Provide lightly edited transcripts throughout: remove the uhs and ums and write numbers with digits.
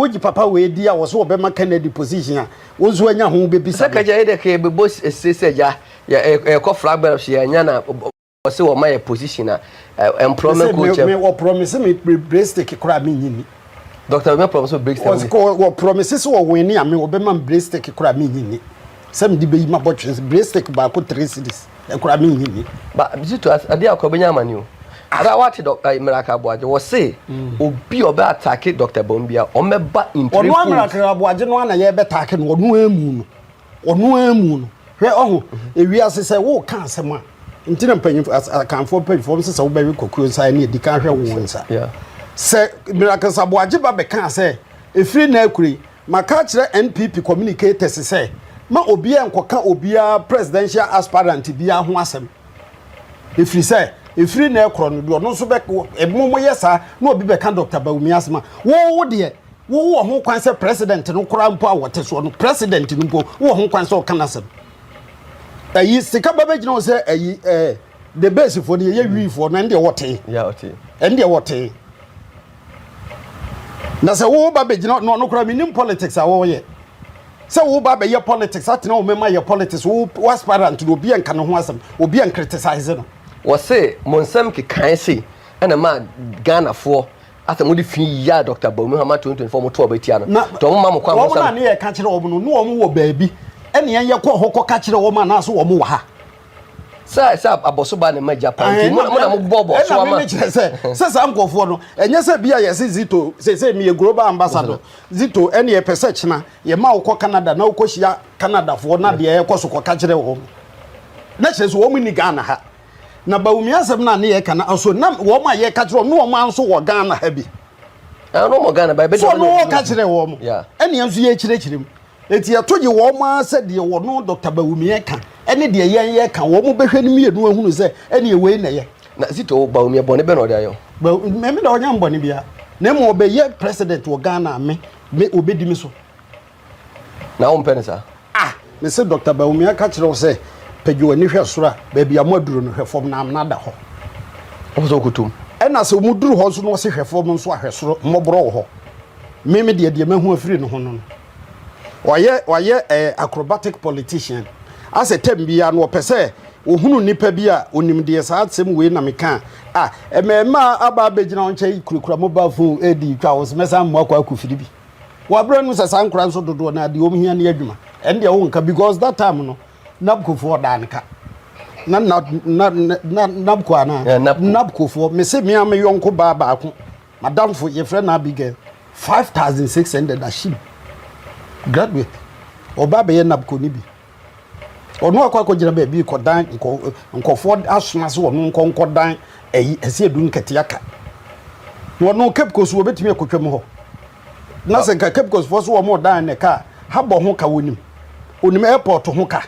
wogye papa wei di a wɔsɛ wɔbɛma Kennedy position a, wo nso anya ho bɛbisa Sɛ kagya yɛ dɛ kɛ yɛbɛbɔ ese sɛ gya yɛkɔ flag bearer so yɛanya na ɔsɛ wɔma yɛ position a employment coach. Me wɔ promise me break koraa menyi ni. Dr. me promise break stick. Wɔ promise sɛ wɔ win a me wɔbɛma me break stick koraa menyi ni. Sɛ mede bɛyi ma bɔtwe break stick baako 3 cedis ɛkoraa menyi ni. Ba Zito adeɛ akɔ bɛnya amane o. Ada wate dɔ Miracle Aboagye wɔ se obi a ɔbɛ attack Dr. Bawumia ɔmɛba in three Ɔno Miracle Aboagye no ana yɛbɛ attack no, ɔno amu no, ɔno amu no. Hwɛ, ɔho ewiase sɛ wɔɔka asɛm a nti na mpanyinfo, akanfoɔ mpanyinfoɔ sɛ wobɛwe kɔkuo nsa ne edi kan hwɛ wo nsa. Sɛ Miracle Aboagye ba bɛka sɛ efiri na akure maka kyerɛ NPP communicators sɛ ma obiara nkɔka obiara presidential aspirant biara ho asɛm, efiri sɛ efiri na ɛkorɔ no deɛ ɔno nso bɛ ɛmo mo yɛ saa na obi bɛka Dr. Bawumia asɛm a wo deɛ wo wɔ ho kwan sɛ president no koraa mpo a wɔte soɔ no, president no mpo wɔ ho kwan sɛ ɔka n'asɛm. Ɛyi sika ba bɛgyina hɔ sɛ ɛyi the base foɔ no yɛyɛ wiifoɔ no, ɛn deɛ wɔte. Yeah, ɔte. Ɛn deɛ wɔte na sɛ wo ba bɛgyina no, ɔno koraa menim politics a wɔyɛ sɛ wo ba bɛyɛ politics atena wo mɛma yɛ politics wo aspirant no, obi nka ne ho asɛm, obi n criticize no. Wɔse mo nsɛm kekae se ɛna ma Ghanafoɔ asɛ mode fi yia Dr. Bawumia hama 2024 mo to ɔbɛtia no Na nti ɔmo ma mo kwan mo wɔn na nsɛm ne yɛ ka kyerɛ wɔn no ne wɔn wɔ baabi ɛne yɛn yɛ kɔ hɔ kɔ ka kyerɛ wɔn anaasɛ wɔn wɔ ha. Sɛ abɔso ba ne ma gya pa nti mo na mo bɔ bɔ so ɛna ama meme kyerɛ sɛ saa nkɔfoɔ no ɛnyɛ sɛ bi a yɛse Zito sɛ meyɛ global ambassador Zito, ɛne yɛpɛ sɛ kyena yɛma wokɔ Canada na wokɔhyia Canadafoɔ na deɛ ɛkɔ so kɔka kyerɛ wɔn na kyerɛ sɛ wɔn ni Ghana ha na Bawumia asɛm no a ne yɛka no so na wɔn a yɛka kyerɛ wɔn ne wɔn nso wɔ Ghana ha bi. Ɛno mo Ghana ba so ɔno wɔka kyerɛ wɔn ɛne yɛn nso yɛkyerɛkyerɛ mu eti yɛto gye wɔn a sɛ deɛ wɔno Dr. Bawumia ka ɛne deɛ yɛn yɛ ka, wɔn bɛhwɛ no mmienu ahunu sɛ ɛne ewei na yɛ. Na Zito, Bawumia bɔne bɛ na ɔde ayɛ? Mɛmi da ɔnyɛ mbɔne bia na emu ɔbɛyɛ president wɔ Ghana, me obɛdi mi so. Na wompɛ ne saa? Ah, me sɛ Dr. Bawumia ka kyerɛ wo sɛ pagye w'ani hwɛ soro a baabi a mo aduro no, hwɛ fam na amena da hɔ. Wopɛ sɛ wokotom. Ɛna sɛ ɔmo duru hɔ nso na ɔse hwɛ fam nso ahwɛ soro, mmɔborɔ wɔ hɔ. Meme deɛ mahu afiri ne ho no, ɔyɛ acrobatic politician asɛ tɛm biara no ɔpɛ sɛ ohunu nipa bi a onim deɛ saa asɛm wei na meka a mmarima aba abɛgyina wɔn nkyɛn kurakura mobile phone edi twa wɔ sɛ mɛsan mmoa akɔ akɔfiri bi wɔabrɛ no sɛ saa nkora nso dodoɔ na adeɛ wɔn hia ne adwuma. Ɛn deɛ wɔnka because that time no NABCO foɔ daa ne ka na na na na NABCO anaa? Yeah, NABCO. NABCO foɔ mese mea me yɔnko baa baako madamfo yɛfrɛ no Abigail, 5,600 ahyim graduate ɔba bɛyɛ NABCO ni bi. Ɔno akɔ akɔgyina baabi kɔdan nkɔfoɔ asoma sɛ ɔno nkɔ nkɔdan ɛyi ɛsɛ edu nketewa ka na ɔno Cape Coast wɔbɛtumi akɔtwa mu hɔ na sɛ nka Cape Coast foɔ so wɔn dan ne ka habɔ ho ka, wɔnim onim airport ho ka,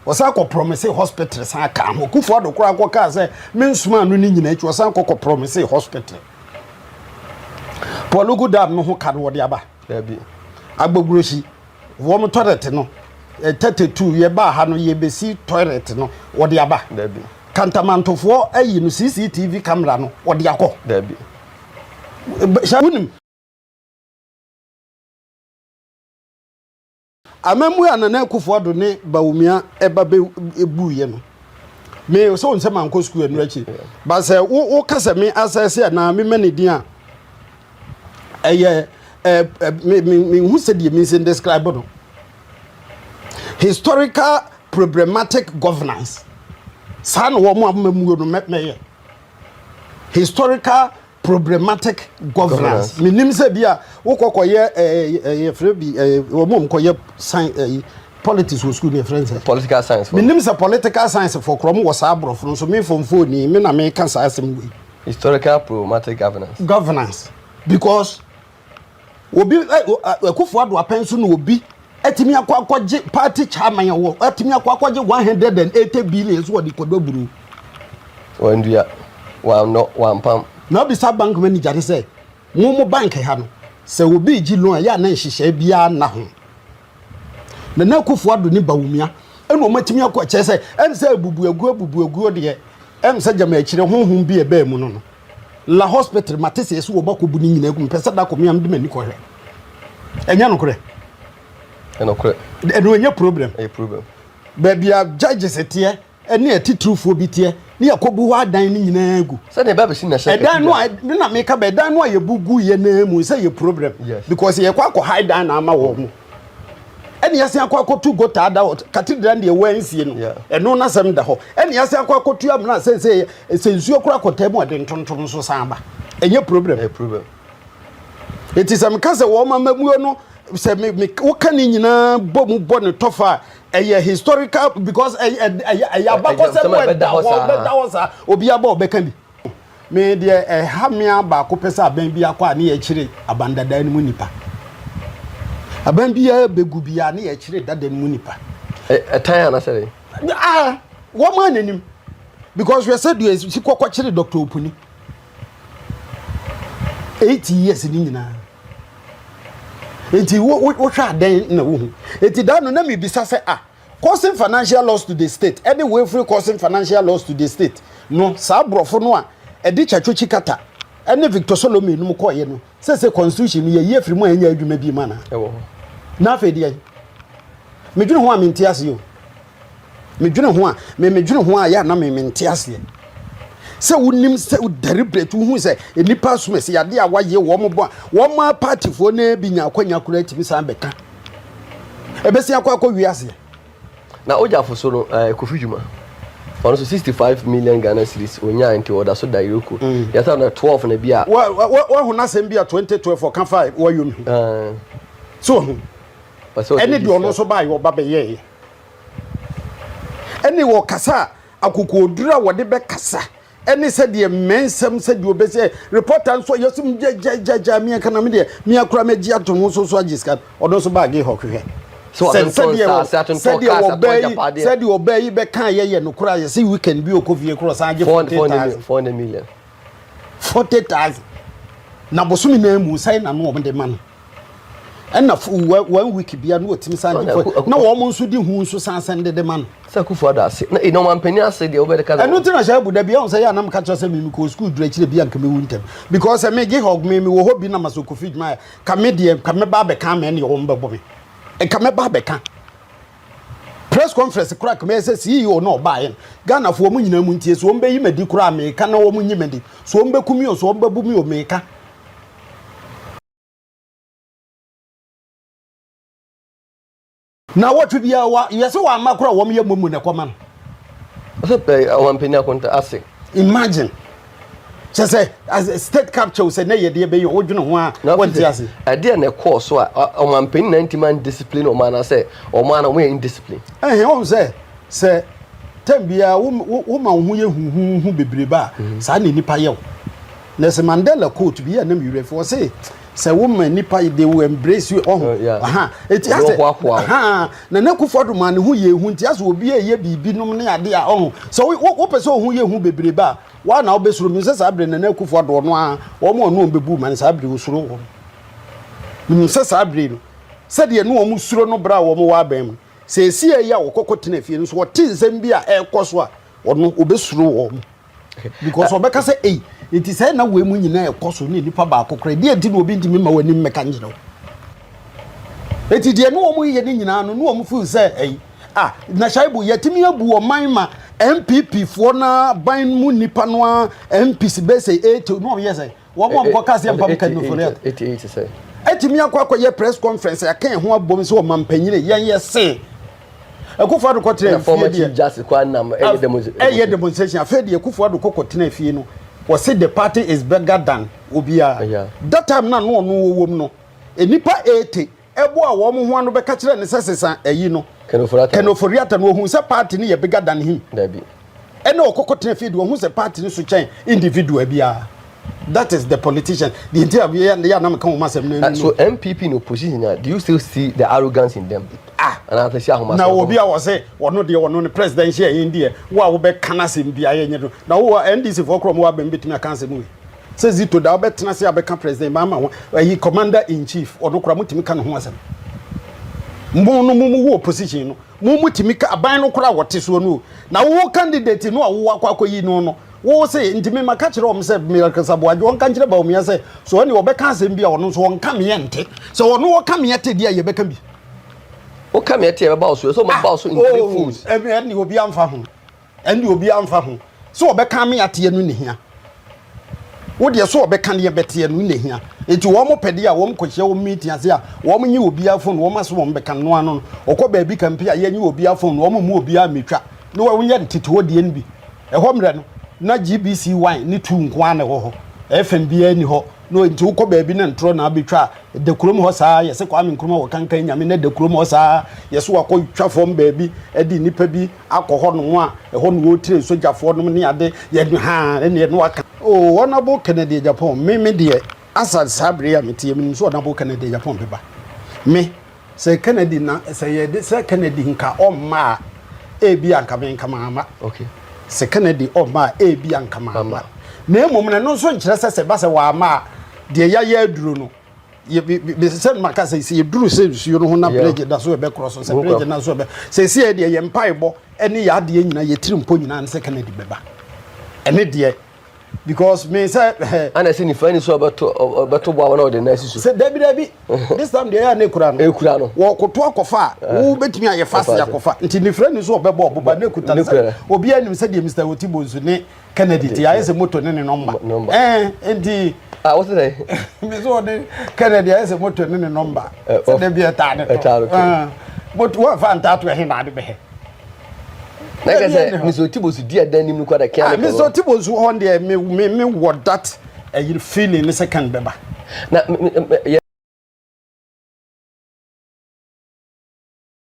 wɔsan kɔ promise hospital san ka ho. Kufuor Addo koraa kɔ kaa sɛ mensoma ano ne nyinaa akyi, wɔsan kɔ promise hospital. Pwalugu Dam no ho ka no wɔde aba? Dabi. Agbogbloshie wɔn toilet no 32 yɛbaa ha no yɛbɛsi toilet no, wɔde aba? Dabi. Kantamantofoɔ ayi no CCTV camera no, wɔde akɔ? Dabi. Hyɛ wonim amamu a Nana Akufo Addo ne Bawumia ɛba bɛ ebuiɛ no, me sɛ wo nsɛm ankɔ sukuu ɛno akyi ba sɛ wo wo kasa me asɛse anaa me ma ne din a ɛyɛ ɛ ɛ me hu sɛ deɛ me nsi describe no, historical problematic governance saa na wɔn a mamuo no mɛyɛ historical problematic governance. Menim sɛ bi a wokɔkɔyɛ ɛɛ ɛɛ yɛfrɛ bi wɔn a wɔkɔyɛ science politics wɔ school no, yɛfrɛ no sɛ Political science fo. Menim sɛ political science fo korɔ mo wɔ saa aborɔfo no nso me fomfo ni me na meka saa asɛm wei. Historical problematic governance. Governance because obi Akufo Addo apɛn so na obi ɛtumi akɔ akɔgye party chairman wɔ ɛtumi akɔ akɔgye 180 billion so wɔde kɔdɔ buru. Wandua, wannɔ, wampam. Na obisa bank manager ne sɛ mo bank ha no sɛ obi gye loan a yɛ a na nhyehyɛe biara nna ho. Nana Akufo Addo ne Bawumia ɛna wɔn atumi akɔ kyerɛ sɛ ɛm sɛ abubu aguo abubu aguo deɛ ɛm sɛ gyama akyire honhom bi ɛbɛɛ mu no la hospital mate sɛ yɛsɛ wɔn akɔbu ne nyinaa gu mpɛ sɛ da kɔ mmea de m'ani kɔhwɛ. Ɛnyɛ nokorɛ? Ɛnokorɛ. Ɛno ɛnyɛ problem? Ɛyɛ problem. Baabi a judges teɛ ɛne atitirifoɔ bi teɛ ne yɛkɔbu hɔ adan no nyinaa gu. Sɛdeɛ ɛbɛ abɛsi na hyɛ Ɛdan no a ne na meka bɛ ɛdan no a yɛbu gu yɛ naa mu sɛ yɛ problem. Yes. Because yɛkɔ akɔ high dan na ama wɔn mo. Ɛne yɛsen akɔ akɔtu gota ada hɔ, cathedral deɛ wɔansie no. Ɛno n'asɛm da hɔ. Ɛne yɛsen akɔ akɔtu amena sɛ sɛ sɛ nsuo kora kɔtaa mu a de ntontom nso san ba. Ɛnyɛ problem? Ɛyɛ problem. Eti sɛ meka sɛ wɔn amamuo no sɛ me me woka ne nyinaa bɔ mu bɔ ne tɔfa a, ɛyɛ historical because ɛyɛ ɛyɛ ɛyɛ abakɔsɛm a ɛda hɔ, bɛda hɔ saa, obi aba ɔbɛka bi. Me deɛ ɛha me ara baako pɛ sɛ aban bi akɔ a ne yɛkyere aban dada no mu nipa. Aban biara bɛgu biara ne yɛkyere dada no mu nipa. Ɛtan anasɛ dɛ? Ah, wɔn a n'anim because hwɛ sɛ deɛ si kɔkɔ kyere Dr. Opuni 8 years ne nyinaa nti wohwɛ adɛn na wohu. Nti da no na mebisa sɛ, ah, causing financial loss to the state ɛne willfully causing financial loss to the state no, saa aborɔfo no a ɛde Tsatsu Tsikata ɛne Victor Selormey no mu kɔɔyɛ no sɛ constitution no yɛyi afiri mu a ɛnyɛ adwuma bi mu anaa? Ɛwɔ hɔ. Na afei deɛ medwene ho a mente ase o. Medwene ho a medwene ho a yɛ a na me mente aseɛ sɛ wonim sɛ wo deliberate wohu sɛ nnipa asom ɛsɛ yadeɛ a wayɛ wɔn bɔ a wɔn a partyfoɔ no bi nya akwanya koraa atumi san bɛka ɛbɛsi akɔ wiaseɛ. Na ogyafo so no, Kofi Dwuma ɔno nso 65 million Ghana cedis onyaa nti ɔda so da Iroko. Yɛsɛ no 12 na bi a wahu n'asɛm bi a 2012 ɔka fa wayom ho so wahu ɛne deɛ ɔno nso baayɛ ɔba bɛyɛɛyɛ ɛne wɔkasa a akokoɔduru a wɔde bɛkasa ɛne sɛdeɛ mmɛnsɛm sɛdeɛ ɔbɛsɛ reporter nso yɛsɛm gyagyagya miɛka na medeɛ miakora mɛgye ato ho so so agye sika. Ɔno nso baage hɔ hwehwɛ sɛdeɛ ɔbaa yi bɛka yɛyɛ no koraa yɛsɛ weekend bi ɔkɔ fie korɔ san gye 40,000. 400 million. 40,000 na bosome nan mu sɛn na no wɔn de ma no ɛna one week bia no wɔtumi san gye fo na wɔn nso de hu nso san sɛn de de ma no. Sɛ Akufo Addo ase na ɛna ɔmampanin ase deɛ wobɛde ka. Ɛno nti na hyɛ abu da bi ɛho sɛ yɛ anam ka kyerɛ sɛ mimi kɔ sukuu duru akyire bi anka mewu ntɛm because sɛ megye hɔ me mewɔ hɔ bi na ma so Kofi dwuma ka me deɛ ka mɛba abɛka ama ɛne wɔn bɛbɔ me nka mɛba abɛka press conference koraa ka mɛyɛ sɛ CEO na ɔbaayɛ no Ghanafoɔ mu nyinaa mu ntie so wɔn bɛyi madi koraa meka na wɔn nyi madi so wɔn bɛku mi o, so wɔn bɛbu mi o, meka. Na wɔtwe biara wa yɛsɛ wɔn ama koraa wɔn yɛ momu na ɛkɔma no. Ɔsɛ pɛ ɔmampanin akonta ase. Imagine kyɛ sɛ as state capture sɛ ne yɛ deɛ bɛyɛ wodwene ho a wɔnte ase. Ɛdeɛ na ɛkɔɔ so a ɔmampanin na ntoma indiscipline ɔman na sɛ ɔman na wɔn yɛ indiscipline. Ɛhɛn wɔn sɛ tɛm biara wo wo ma wo ho yɛ huhuhu bebrebe a saa na nipa yɛ wo. Nelson Mandela quote bi yɛ nam werɛ fi, ɔse sɛ wo ma nipa they will embrace you ɔho aha eti asɛ aha Nana Akufo-Addo ma ne ho yɛ ehu nti asɛ obi a ɛyɛ biribi nom ne ade a ɔho sɛ wopɛ sɛ ɔho yɛ hu bebrebe a wa na wobɛsuro mi sɛ saa bere Nana Akufo-Addo ɔno a wɔn a ɔno wɔn bɛbu ma no saa bere osuro wɔn menim sɛ saa bere no sɛdeɛ ne wɔn suro no bere a wɔn wɔ abɛn mu sɛ esi ɛyɛ a wɔkɔkɔ tena fie no so wɔte nsɛm bi a ɛrekɔ so a ɔno obɛsuro wɔn because ɔbɛka sɛ ei nti sɛ na wei mu nyinaa ɛkɔ so ne nipa baako koraa deɛ nti na obi ntumi ma w'anim mmɛka nkyerɛ wo. Eti deɛ ne wɔn yɛ ne nyinaa no ne wɔn feel sɛ ɛyi ah na Shaibu yɛtumi abu ɔman ma NPP foɔ na ban mu nipa no a MPs bɛsɛ 80 ne wɔn yɛ sɛ wɔn a wɔkɔ kaseɛ mpam kanufo 88 sɛ ɛtumi akɔ akɔyɛ press conference aka ɛho abom sɛ ɔman panyini yɛn yɛ se Akufo Addo kɔtena fie former chief justice kɔ anam ɛyɛ demonstration. Ɛyɛ demonstration. Afei deɛ Akufo Addo kɔkɔ tena fie no wɔsi the party is bigger than obiara. That time na no ɔno wɔwɔ mu no nipa 80 ɛbo a wɔn ho ano bɛka kyerɛ ne sɛ sesa ɛyi no Ken Ofori-Atta no ohun sɛ party no yɛ bigger than him. Dabi. Ɛna ɔkɔkɔ tena fie deɛ ohun sɛ party no so kyɛn individual biara. That is the politician deɛ nti a yɛ yɛ anam ka wɔn asɛm no. So NPP in opposition na do you still see the arrogance in them? Ah. Anaasɛ si ahoma. Na obi a wɔsɛ ɔno deɛ ɔno ne presidential yɛn deɛ wo a wobɛka n'asɛm bi ayɛ nyɛ no na wo NDC foɔ korɔ mo wɔ abɛn bɛtumi aka asɛm wei sɛ Zito da wobɛtena se abɛka president Mahama ho ayi commander in chief ɔno kora motumi ka ne ho asɛm. Mo no mo mo wɔ opposition no mo motumi ka aban no kora wɔte soɔ no o na wo candidate no a wowɔ akɔ akɔyi no no. Wo se nti me maka kyerɛ wɔn sɛ Miracles Aboagye wɔnka nkyerɛ Bawumia sɛ so ɛne ɔbɛka asɛm bi a ɔno nso ɔnka meɛ nte. Sɛ ɔno ɔka meɛ te deɛ a yɛbɛka bi. Woka meɛ te a ɛbɛba wo so, ɛsɛ ɔmo ba wo so in three folds. Ɛne obi amfa ho. Ɛnde obiara mfa ho sɛ ɔbɛka me ateɛ no na ehia. Wo deɛ sɛ ɔbɛka ne yɛbɛteɛ no na ehia. Enti wɔn pɛ deɛ a wɔn kɔhyia wɔn meeting ase a wɔn nye obiara phone wɔn ase wɔn bɛka no ano no. Ɔkɔ baabi kampe a yɛnye obiara phone wɔn mmu obiara mmetwa na wɔn yɛ nteteɔ deɛ no bi. Ɛhɔ mmerɛ no na GBC one ne two nko ara na ɛwɔ hɔ. FM biara nni hɔ. No nti wokɔ baabi na ntorɔ na abɛtwa a, ɛda kurom hɔ saa, yɛse Kwame Nkrumah wɔ kankan nyame na ɛda kurom hɔ saa, yɛse wakɔ twa fam baabi de nnipa bi akɔ hɔ nom a, ɛhɔ na wɔretire sogyafoɔ nom ne ade, yɛ haa ɛneɛ na waka. Oh Honourable Kennedy Agyapong, me me deɛ asa saa bere yi a mete yi, menim sɛ Honourable Kennedy Agyapong bɛba. Me, Sɛ Kennedy na sɛ yɛde sɛ Kennedy nka ɔmma a ebi anka me nka mamma. Okay. Sɛ Kennedy ɔmma a ebi anka mamma. Na mmom no ɛno nso nkyerɛ sɛ sɛ ɛba sɛ wamma a deɛ yɛayɛ aduro no yɛ sɛ maka sɛ sɛ yɛduru sɛ nsuo no ho na bridge da so ɛbɛkorɔ so sɛ bridge na so ɛbɛ sɛ sɛ deɛ yɛn mpaebɔ ne yɛ adeɛ nyinaa yɛ tiri mpo nyinaa ne sɛ Kennedy bɛba ɛne deɛ because me sɛ. Eh, ana sɛ nifa ni so ɔbɛto ɔbɛto bɔ na ɔde nan si so. sɛ dabi dabi this time deɛ ɛyɛ a ne ekura no. Ekura no. Wɔkoto akɔfa a wo bɛtumi ayɛ fast akɔfa nti nifra ni so ɔbɛbɔ ɔboba ne ekuta no sɛ obi anim sɛ deɛ Mr. Otibo nso ne Kennedy ti ayɛ sɛ moto ne ne nɔmba. Ɛɛ nti. Ah wote sɛ. Mi sɛ ɔde Kennedy ayɛ sɛ moto ne ne nɔmba. Sɛ dabi ɛtaa ne to. Ɛtaa ne to. Moto wɔn fa ntaa to ɛhe na ade bɛhɛ. Na kɛ sɛ Mr. Otibo so di ɛdan nim no kɔ da kɛn ne kɔ. Mr. Otibo so hɔ deɛ me me me wɔ that ɛyɛ feeling ne sɛ kan bɛba. Na me me yɛ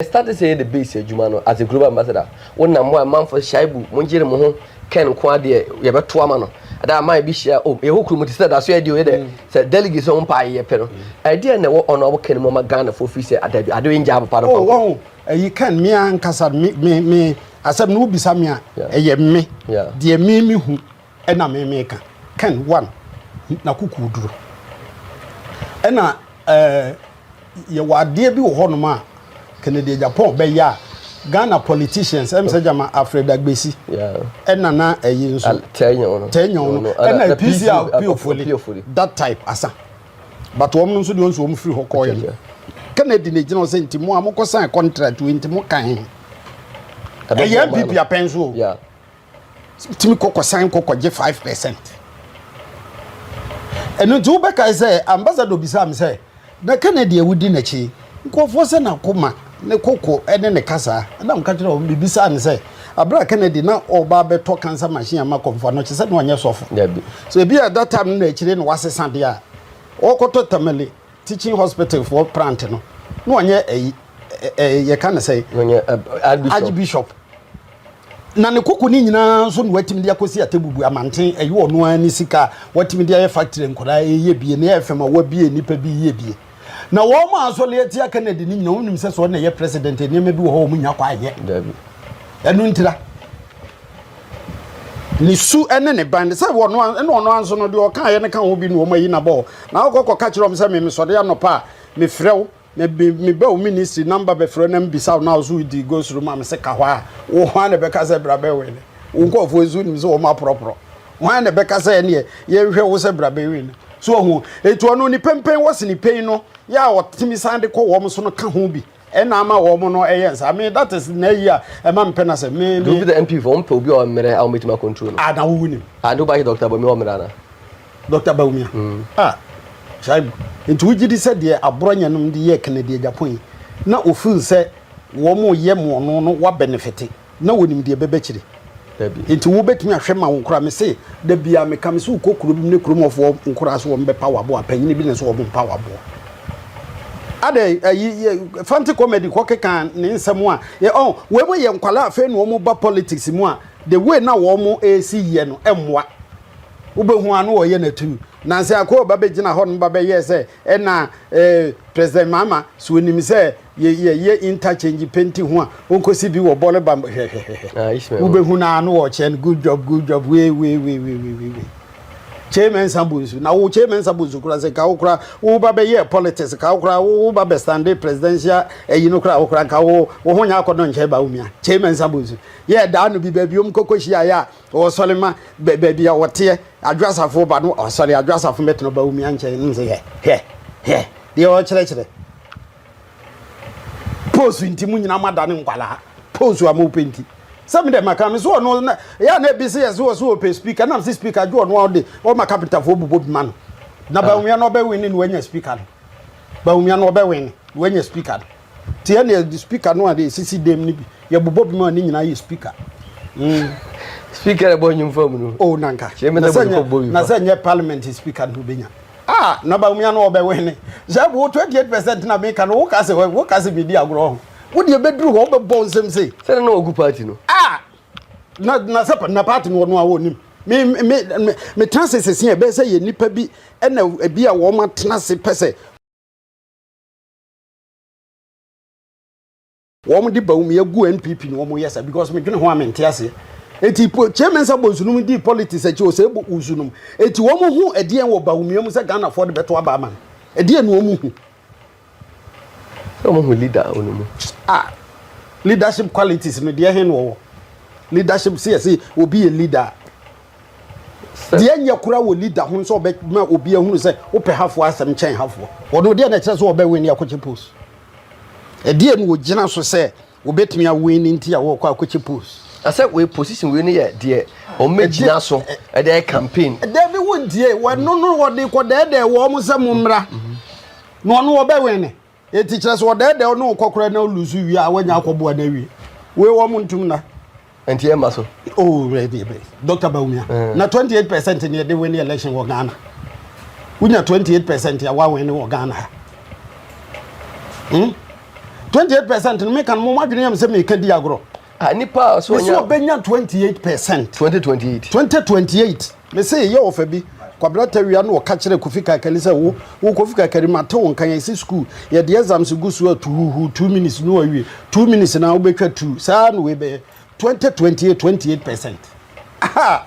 start sɛ yɛ the base adwuma no as a global ambassador wo nam hɔ a manfo shaibu mo ngyere mo ho kɛn nko adeɛ yɛbɛto ama no ada aman bi hyia o yɛwɔ kurom te sɛ da so yɛ deɛ o yɛ dɛ sɛ delegates wɔn mpa ayɛ pɛ no ɛdeɛ na ɛwɔ ɔno ɔwɔ kɛn mu ama Ghana fo firi sɛ adabi adeɛ ngya papa no. Oh, Ɛyi Ken me ankasa me me me asɛm no wobisa me a ɛyɛ me deɛ me me hu ɛna me me ka Ken one na kuku duro ɛna ɛɛ yɛwɔ adeɛ bi wɔ hɔnom a Kennedy Agyapong bɛyɛ a Ghana politicians ɛm sɛ gyama Alfred Agbesi ɛna na ɛyi nso Tɛnyɔn no ɛna PC a Piofoli that type asa. But wɔn nso deɛ nso wɔn firi hɔ kɔɔɛ no Kennedy na egyina hɔ sɛ nti mo a mokɔ sign contract wei nti mo kan he ɛyɛ NPP apɛn so o tumi kɔkɔ sign kɔkɔ gye 5%. Ɛno nti wobɛkae sɛ ambassador bisaa me sɛ na Kennedy a wodi n'akyi nkurɔfoɔ sɛ n'akoma ne koko ne ne kasa na meka kyerɛ wɔn mebisaa no sɛ abere a Kennedy na ɔba abɛtɔ cancer machine ama kɔmfoɔ no kyɛ sɛ na ɔnyɛ sɔfo so ebi a that time no na akyire na wasesa deɛ a ɔkɔtɔ Tamale teaching hospital foɔ plant no na ɔnyɛ ɛyi ɛɛ yɛka ne sɛ archbishop na ne koko ne nyinaa nso na watumi de akɔsi atebubu amanten ɛyɛ ɔno ara ne sika a watumi de ayɛ factory nkwadaa ɛyɛ bie ne ɛyɛ fam a wabie nipa bi yɛ bie Na wɔn a asɔre atia Kennedy no nyinaa, wɔnim sɛ sɛ ɔno na ɛyɛ president a, nneɛma bi wɔ hɔ a wɔn nya kwan nyɛ. Dabi. Ɛno ntira. Ne su ne ne ban sɛ wɔn ɛna ɔno anso no deɛ ɔkaeɛ no ka ho bi na wɔn ayi n'abɔ hɔ. Na wokɔ kɔka kyerɛ wɔn sɛ me mesɔre anɔpa a mefrɛ wo na meba wo ministry number bɛfrɛ na mbisa wo na wo so wodi go soro ma me se ka hɔ a wo hwan na ɛbɛka sɛ bra bɛwe ne wo nkurɔfoɔ nso nim sɛ wɔn aporɔporɔ. Hwan na ɛbɛka sɛ ɛneɛ yɛnhwɛ wo sɛ bra bɛwe no? So wahu? Enti ɔno ne pɛmpɛn wɔ sene pɛn no yɛ a ɔtumi san de kɔ wɔn so no ka ho bi ɛna ama wɔn no ɛyɛ nsa. I mean that is na ayi a ɛma mpɛ na sɛ me me. The MP fo wɔn pɛ obi a ɔmmerɛ a wɔn bɛtumi akontrol no. Ah na wo nim. Ah nti wo ba yɛ Dr. Bawumia ɔmmerɛ ana? Dr. Bawumia. Mm. Ah Shaibu. Nti wogye di sɛ deɛ aborɔnyɛ nom de yɛ Kennedy Agyapong yi na ofeel sɛ wɔn yɛ mo ɔno no wa benefit. Na wɔnim deɛ ɛbɛba akyire. Dabi. Enti wobɛtumi ahwɛ ma wo nkoraa. Mese, da biara meka, mese wokɔ kuro bi mu ne kurom hɔfoɔ nkoraa so wɔn bɛpa wo aboɔ a, panyini bi na ɛsɛ wɔn mpa wo aboɔ. Adɛn, ayi, Fante Comedy kɔ keka ne nsɛm a, yɛ, ɔn, wei mo yɛ nkwadaa afei na wɔn ba politics mu a, the way na wɔn ɛresi yɛ no, ɛmmoa. Wobɛhu a na wɔyɛ no atuu. Nansa akɔ ba bɛgyina hɔ nom ba bɛyɛɛ sɛ, ɛna, eh, President Mahama, so onim sɛ Yɛ yɛ yɛ interchange penti ho a onkosi bi wɔ bɔle ba hwɛhwɛhwɛ. Ah, Ishmael. Wobɛhu no a no wɔkyɛ no good job good job wei wei wei wei wei wei. Kyei Mensah Bonsu, na wo Kyei Mensah Bonsu koraa sɛ nka wo koraa wo ba bɛyɛɛ politics ka wo koraa wo ba bɛ stande presidential ayi no koraa wo koraa nka wo wo ho nyɛ akɔdɔ nkyɛn Bawumia. Kyei Mensah Bonsu yɛ daa no bi baabi ɔm kɔkɔ hyia yɛ a ɔsɔre ma baabi a wɔteɛ Adwo Asafo ba no ɔsɔre Adwo Asafo mɛtena Bawumia nkyɛn no sɛ hwɛ hwɛ hwɛ deɛ ɔkyerɛkyerɛ Post nti mo nyinaa mo adane nkwalaa post a mo pɛ nti sɛ me dɛ maka me so ɔno na yɛ na ebi sɛ yɛ so ɔso ɔpɛ speaker nam sɛ speaker gye ɔno a ɔde ɔma kapitafoɔ bobɔ bi ma no na Bawumia no ɔbɛ win no wanya speaker no Bawumia no ɔbɛ win no wanya speaker no ti ɛna speaker no a de esisi dɛm no bi yɛ bobɔ bi ma ne nyinaa yɛ speaker mm. Speaker ɛbɔ nnwom fam no. Oh nanka na sɛ nyɛ parliament speaker no bɛnya. Ah na Bawumia no ɔbɛ wene. Sɛ wo 28% na meka no wo ka sɛ wo ka sɛ medi agorɔ ho. Wo deɛ bɛduru hɔ wobɛbɔ nsɛm sei. Sɛ na ɔgu party no. Ah na na sɛ na party no ɔno a wɔnim. Me me me me tena se sese ɛbɛyɛ sɛ yɛ nipa bi ɛna ebi a wɔn atena se pɛ sɛ Wɔn de Bawumia gu NPP na wɔn yɛ sa because me dwene ho a me nte aseɛ. Eti Kyei Mensah Bonsu nom dii politics akyi Osei Owusu nom. Eti wɔn hu ɛdeɛn wɔ Bawumia mu sɛ Ghana foɔ de bɛto aba ama no? Ɛdeɛn na wɔn hu? Sɛ wɔn hu leader wɔ ne mu. Ah, leadership qualities no deɛ he na ɔwɔ? Leadership sɛ yɛse obi yɛ leader a, deɛ nyɛ kora wɔ leader ho sɛ ɔbɛma obi ahunu sɛ wopɛ hafoɔ asɛm kyɛn hafoɔ. Ɔno deɛ na ɛkyerɛ sɛ ɔbɛwin akɔkyɛ post. Ɛdeɛn na wɔgyina so sɛ wɔbɛtumi a win nti a wɔrekɔ akɔkyɛ post? Na sɛ wei position wei no yɛ deɛ wɔbɛgyina so de ayɛ campaign. Dabi wontie, wɔno no wɔde kɔdɛɛdɛɛ wɔn sɛ mo mmra na ɔno ɔbɛwin. Eti kyerɛ sɛ ɔdɛɛdɛɛ ɔne wo kɔ koraa na olusu wie a wanya akɔboa no awie. Wei wɔn ntum na. Nti ɛma so. Oh, ready, ready. Dr. Bawumia. Na 28% ne yɛde win election wɔ Ghana. Wonya 28% a wawin wɔ Ghana ha. 28% no meka no mo adwene yam sɛ meka di agorɔ. Ah, nipa a so ɔnya. Mesi ɔbɛnya 28%. 2028. 2028. Mese yɛ ɔfa bi. Kwabena Tawia na ɔka kyerɛ Kofi Kakari sɛ wo wo Kofi Kakari mate wo nka yɛsi school yɛde exams gu so a tuhuhu 2 minutes no awie 2 minutes na wobɛtwa 2 saa na wei bɛyɛ 2028 28%. Aha!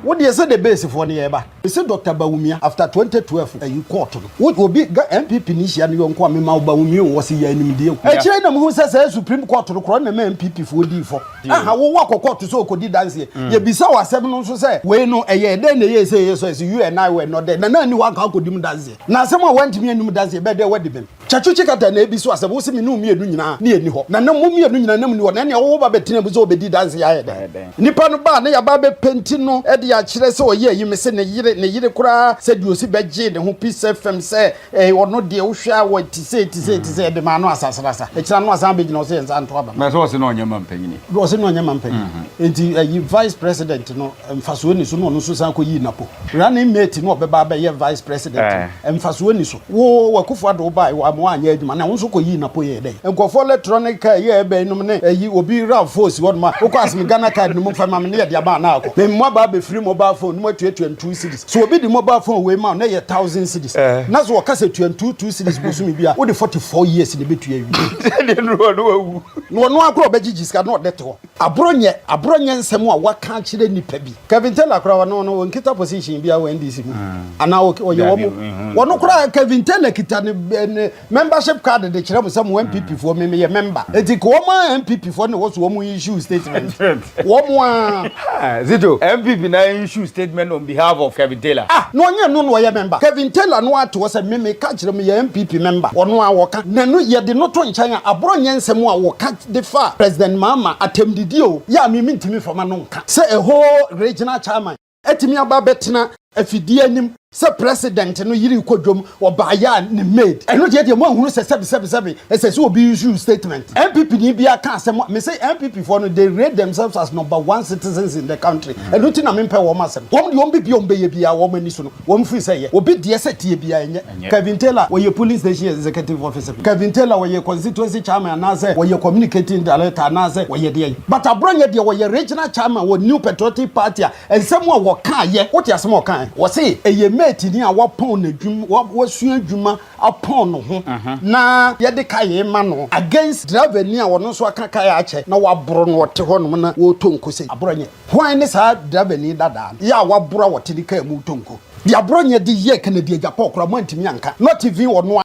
Wo deɛ sɛ the base foɔ no yɛba. Mese Doctor Bawumia after 2012 ayi court no wo obi ga NPP ni hyia no yɔnko a mema wo Bawumia o wɔse yɛ animdeɛ o. Akyire yi na mehu sɛ saa Supreme Court no korɔ na ɛma NPP foɔ dii fɔ. Aha wo wakɔ court sɛ ɔkɔdi danseɛ yɛbisa wo asɛm no nso sɛ wei no ɛyɛɛ dɛn na ɛyɛɛ sei ɛyɛ so ɛse you and I were not there na na anni hɔ anka akɔdi mu danseɛ na asɛm a woantumi anni mu danseɛ ɛbɛyɛ dɛn woadi bem. Kyakyu Kyikata na ebi so asɛm, wose me ne wo mmienu nyinaa ne yɛnni hɔ, na na mo mmienu nyinaa na monni hɔ, na ɛnea wo ba bɛtena mu sɛ ɔbɛdi danse ayɛ dɛn? Nipa no ba a na yɛaba abɛpenti no de akyerɛ sɛ ɔyɛ ayi, mese ne yere, ne yere koraa sɛ deɛ ɔsi bɛgyee ne ho Peace FM sɛ eh, ɔno deɛ wohwɛ a wɔ te sei, te sei, te sei, ɛde maa no asasrasa. Akyire ano asan abɛgyina hɔ sɛ yɛnsa nto aba ma. Na sɛ ɔse na ɔnyɛ mampanyini. Ɔse na ɔnyɛ mampanyini. Enti ayi vice president no mfasoɔ nni so na ɔno nso san kɔyii Napo. Running mate no a ɔbɛba abɛyɛ vice president no, mfasoɔ nni so. Wo Akufo Addo bae wamma wanyɛ adwuma na wo nso kɔyii Napo yɛɛ dɛn? Nkurɔfoɔ electronic car yi a ɛba yi nom ne ayi obi rav phone si hɔ nom a wokɔ ase me Ghana card no mu fa ma me ne yɛde ama anaa akɔ. Me mmoa bɛfiri mobile phone no mu atuatua no 2 cedis. Sɛ obi de mobile phone wei ma wo na ɛyɛ 1000 cedis na sɛ ɔka sɛ tua 2 2 cedis bosome bi a wode 44 years na ɛbɛtua awie. Ɛdeɛ no ɔno wawu. Na ɔno ara koraa ɔbɛgyegye sika na ɔde te hɔ. Aborɔ nyɛ aborɔ nyɛ nsɛm a waka akyerɛ nipa bi. Kevin Taylor koraa ɔno no ɔnkita position biara wɔ NDC mu anaa ɔyɛ wɔn ɔno koraa Kevin Taylor kita ne ne membership card de kyerɛ mo sɛ mo NPP foɔ me meyɛ member eti ka wɔn a NPP foɔ na ɛwɔ so wɔn issue statement wɔn a. Zito NPP na issue statement on behalf of Kevin Taylor. Ah na ɔnyɛ no na ɔyɛ member Kevin Taylor no ate hɔ sɛ me meka kyerɛ mo yɛ NPP member ɔno a wɔka na no yɛde no to nkyɛn a aborɔ nyɛ nsɛm a wɔka de fa President Mahama atɛmdidi o, yɛ a me mentumi mfa m'ano nka sɛ a whole regional chairman atumi aba abɛtena afidie anim sɛ President no yere rekɔ dwam, ɔbaeɛ a ne maid. Ɛno deɛ deɛ moanhunu sɛ sɛbe sɛbe sɛbe ɛsɛ sɛ obi issue statement. NPP ni biara ka asɛm a, mese NPP foɔ no they rate themselves as number one citizens in the country, ɛno nti na mempɛ wɔn asɛm. Wɔn deɛ wɔn biribiara a wɔbɛyɛ biara wɔn ani so no, Wɔn firi sɛ yɛ obi deɛ sɛ tie biara ɛnyɛ. Kevin Taylor ɔyɛ polling station executive officer. Kevin Taylor ɔyɛ constituency chairman anaasɛ ɔyɛ communicating director anaasɛ ɔyɛ deɛn. But Abronyɛ deɛ ɔyɛ regional chairman wɔ New Patriotic Party a nsɛm a ɔkaeɛ wote asɛm a ɔkaeɛ. kan. Wɔse ɛyɛ mate ni a wapɔn n'adwuma, wasua adwuma apɔn ne ho na yɛde kae ma no against driver ni a ɔno nso aka kae akyɛ na waboro no ɔte hɔnom na ɔretɔ nko sei. Aborɔnyɛ. Hwan ne saa driver ni dadaa no? Yɛ a waboro a ɔte ne kaa mu retɔ nko. Deɛ Aborɔnyɛ de yɛɛ Kennedy Agyapong koraa moantumi anka. Not even ɔno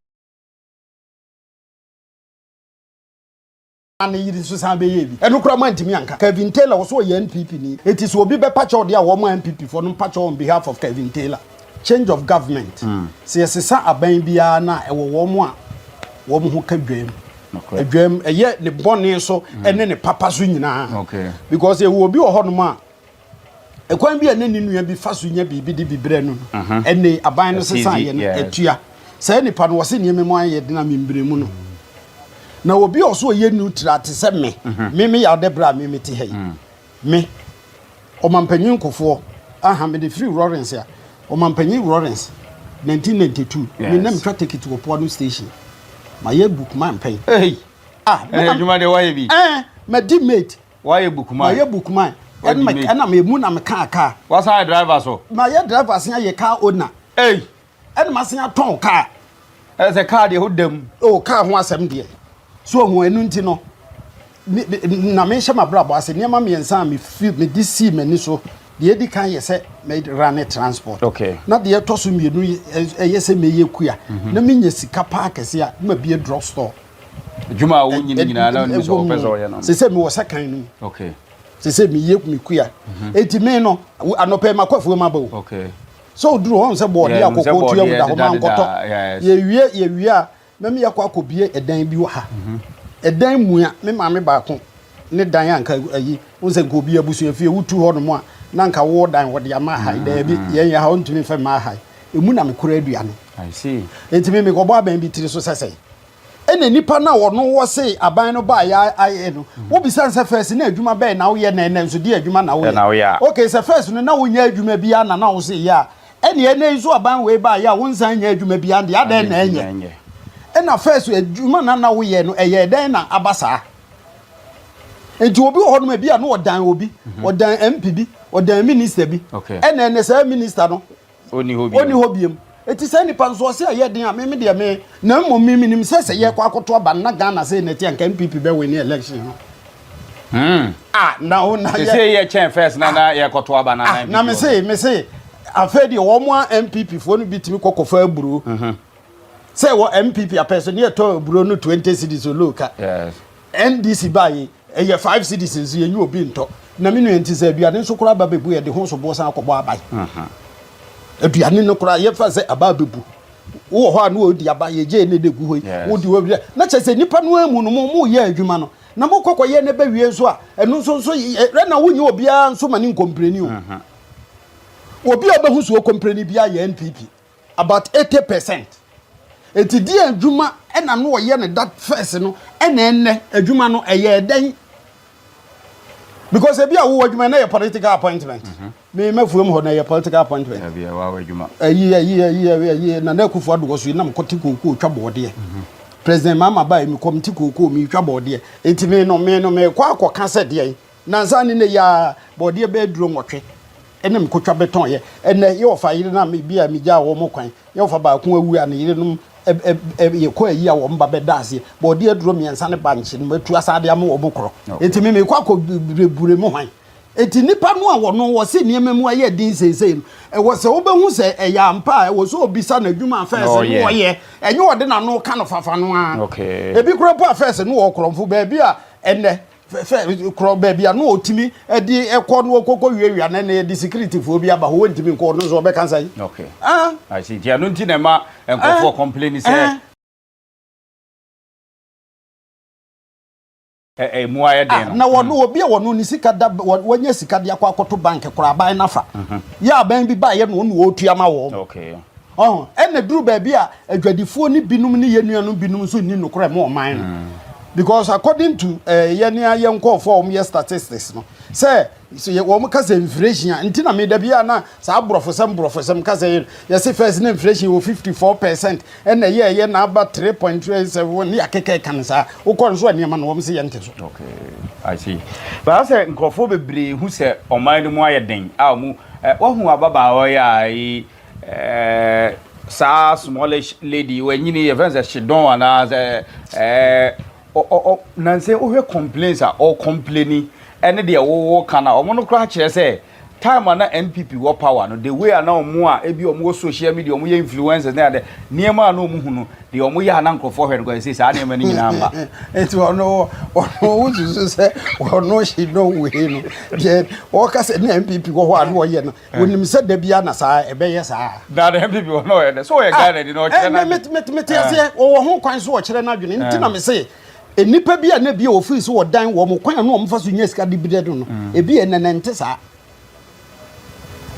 ara ne yere nso san bɛyɛɛ bi. Ɛno koraa moantumi anka. Kevin Taylor ɔso ɔyɛ NPP ni. Enti sɛ obi bɛpa kyɛw deɛ a wɔn NPP foɔ no mpa kyɛw on behalf of Kevin Taylor. Change of government. Sɛ yɛsesa aban biara no a ɛwɔ wɔn a wɔn ho ka dwam. Dwam ɛyɛ ne bɔne so ɛne ne papa so nyinaa. Because yɛwɔ obi wɔ hɔnom a ɛkwan bi a ne ne nua bi fa so nya biribi de bi brɛ no no, mhm. ɛne aban no sesa yɛ no atua saa nipa no wɔse nneɛma mu ayɛ den a membrɛ mu no na obi a ɔso ɔyɛ neutral te sɛ me mhm. me me yɛ ɔdɛ berɛ a me mete ha yi mm. me ɔmampanyin nkofoɔ aha mede firi Lawrence a ɔmampanyin Lawrence 1992 me nam twa ticket wɔ Poano station mayɛ book man pɛn ah adwuma deɛ wayɛ bi eh madi mate Wayɛ bookman. Mayɛ bookman. Ɛna ɛna emu na mekaa kaa. Wasan ayɛ driver so. Mayɛ driver sen ayɛ car owner. Ei. Ɛna masen atɔn car. Ɛsɛ sɛ car deɛ ho dam. Oh car ho asɛm deɛ. So ohun ɛnu nti no. Na mehyɛ m'abrabɔ ase nneɛma mmiɛnsa a mefi mede sii m'ani so. Deɛ edi kan yɛ sɛ mɛ run transport. Okay. Na deɛ ɛtɔ so mmienu ɛyɛ sɛ mɛyɛ kua. Mhm. Na menya sika paa kɛse a na mabie drug store. Adwuma a wonyini nyinaa na onim sɛ ɔpɛ sɛ ɔyɛ no. Sɛ sɛ mewɔ sɛkan no mu. Okay. Sɛ sɛ meyɛ me kua. Mhm. Eti me no anɔpɛ makɔ afuom aba o. Okay. Sɛ oduru hɔ sɛ bɔɔde akɔkɔ tua mu da hɔ ma nkɔtɔ. Yɛwie yɛwie a na me yɛkɔ akɔbie ɛdan bi wɔ ha. Mhm. Ɛdan mua me maame baako ne dan a nka ayi wo sɛ nka obi abusua fie wotu hɔ nom a na nka wo dan wɔde ama ha yi daabi mhm. yɛn yɛ ha wontumi mfɛ mma ha yi emu na mekora aduane. I see. Enti me mekɔbɔ aban bi tiri so sɛ sɛn. Ɛna nipa no a ɔno wɔ se aban no baa yɛ ayɛ no, mm. wobisa no sɛ first na adwuma bɛn na woyɛ na ɛnɛ nso deɛ adwuma na woyɛ. Okay, sɛ first no na wonyɛ adwuma biara na na wo se yɛ a, ɛne ɛnɛ nso aban wei baa yɛ a wonsan nyɛ adwuma biara deɛ adɛn na ɛnyɛ. Ɛna first adwuma na na woyɛ no ɛyɛ dɛn na aba saa. Nti obi wɔ hɔ nom ebi a na ɔdan obi, mhm. ɔdan MP bi, ɔdan minister bi. Ɛna ɛnɛ saa minister no Ɔnni hɔ biom. Ɔnni hɔ biom. Eti saa nipa nso ɔse ɛyɛ den a me me deɛ me na mmom me menim sɛ sɛ yɛkɔ akɔto aba no na Ghana sei na ɛte anka NPP bɛ win election no. Hmm. Ah na o na yɛ. Sese yɛ kyɛn first na na yɛkɔto aba na ah, na me se me se afei deɛ wɔn a NPP foɔ no bi tumi kɔ kɔfa aburo. Mm -hmm. Sɛ wɔ NPP apɛ so ne yɛtɔ aburo no 20 cedis olooka. Yes. NDC baa yi ɛyɛ 5 cedis nso yɛnyi obi ntɔ. Na me nua nti sɛ aduane nso koraa ba bɛbu yɛde ho soboɔ san akɔbɔ aban. Aduane no koraa yɛfa sɛ aba abɛbu. Wowɔ hɔ a na wɔdi aba yɛgye ne de gu hɔ yi. Wodi hɔ na kyerɛ sɛ nnipa no amu no mo moyɛ adwuma no na mokɔ kɔyɛ ne bɛwie nso a ɛno nso nso ɛna wonyɛ obiara nso ma ne nkɔmpreni o. Obi a ɔbɛhu so ɔkɔmpreni biara yɛ NPP. About 80%. Enti deɛ adwuma ɛna no ɔyɛ no that first no ɛna ɛnɛ adwuma no ɛyɛ dɛn? Because ebi a wowɔ adwuma na yɛ political appointment. Mhm. Me mafuom hɔ na yɛ political appointment. Ebi a wowɔ adwuma. Ayi ayi ayi ayi na na akufo ado wɔ so yi na mekɔte kookoo twa bɔɔdeɛ. Mhm. President Mahama baa mi kɔm te kookoo mi twa bɔɔdeɛ. Enti me no me no mekɔ akɔka sɛ deɛn. Nansa ne nnɛ yi ara, bɔɔdeɛ bɛyɛ duro nwɔtwe ne mekotwa bɛtɔn yɛ. Ɛnnɛ, yɛ wɔfa yerenom a bi a megyaa wɔn kwan, yɛ wɔfa baako awu a ne yerenom yɛkɔ ayi a wɔn ba bɛda aseɛ. Bɔɔdeɛ aduro mmiɛnsa ne bankye no matu asan de ama wɔn korɔ. Enti me mekɔ akɔburebure mo hwan? Enti nnipa no a wɔno wɔse nneɛma mu ayɛ den seesei no, ɛwɔ sɛ wobɛhu sɛ ɛyɛ ampa a ɛwɔ sɛ obisa no adwuma a fɛs no ɔyɛ, ɛnyɛ ɔde n'ano ka no fafa no ara. Ebi koraa mpo a fɛs no wɔ korɔmfo baabi a ɛnnɛ Fɛ korɔ baabi a na ɔtumi de kɔ na ɔkɔkɔ wiawia no ɛnna yɛde securityfoɔ bi aba hɔ wɔntumi nkɔ ɔno nso ɔbɛka sɛn. Okay. Ah. I see. Nti ɛno nti na ɛma nkurɔfoɔ complain sɛ ɛmu ayɛ den no. Na wɔn obi a wɔn ne sika da wɔnyɛ sika de akɔ akɔto bank koraa aban nafa. Yɛ aban bi baayɛ na wɔn na wɔretua ma wɔn. Okay. Ɔho, ɛna duru baabi a adwadifoɔ no binom ne yɛn nuanom binom nso nni nokorɛ ma ɔman no. Because according to eh, yɛn a yɛn nkurɔfoɔ a wɔyɛ statistics no, sɛ sɛ yɛ- wɔn ka sɛ inflation a, nti na me da bi a na saa aborɔfosɛm borɔfosɛm ka sɛ yɛ yɛse first na inflation wɔ 54% ɛna ɛyɛ ɛyɛ na aba 3.7 ne yɛakeka ɛka no saa. Wokɔ nso a nneɛma no wɔn se yɛnte so. Okay, I see. But sɛ nkurɔfoɔ bebree hu sɛ ɔman no mu ayɛ den a wɔn Wahu ababaawa yi a yi eh, saa smallish lady wanyini yɛfrɛ no sɛ Shidon anaa sɛ eh, ɔ ɔ ɔ nansɛ wohwɛ complaints a ɔcomplaini ɛne deɛ wowɔ ka no a ɔmo no koraa kyerɛ sɛ time a na NPP wɔ power no the way a na ɔmo a ebi ɔmo wɔ social media ɔmo yɛ influencers ne ade nneɛma a na ɔmo hu no deɛ ɔmo yɛ a na nkurɔfoɔ hwɛ no kɔ ɛsɛ saa nneɛma no nyinaa mba. Nti ɔno ɔno wosusu sɛ ɔno hye no wei no deɛ ɔka sɛ ne NPP wɔ hɔ a na ɔyɛ no onim sɛ da bia na saa ɛbɛyɛ saa. Na na NPP wɔ na ɔyɛ dɛ so ɔyɛ ah, Ghana ni na ɔkyerɛ n'adwene. Mete aseɛ ɔwɔ ho kwan so ɔkyerɛ n'adwene nti na me se nnipa bi a na bi a wɔfiri so wɔdan wɔn kwan a na wɔn fa so nya sika de bi dɛ no ebi yɛ nɛnɛ nte saa.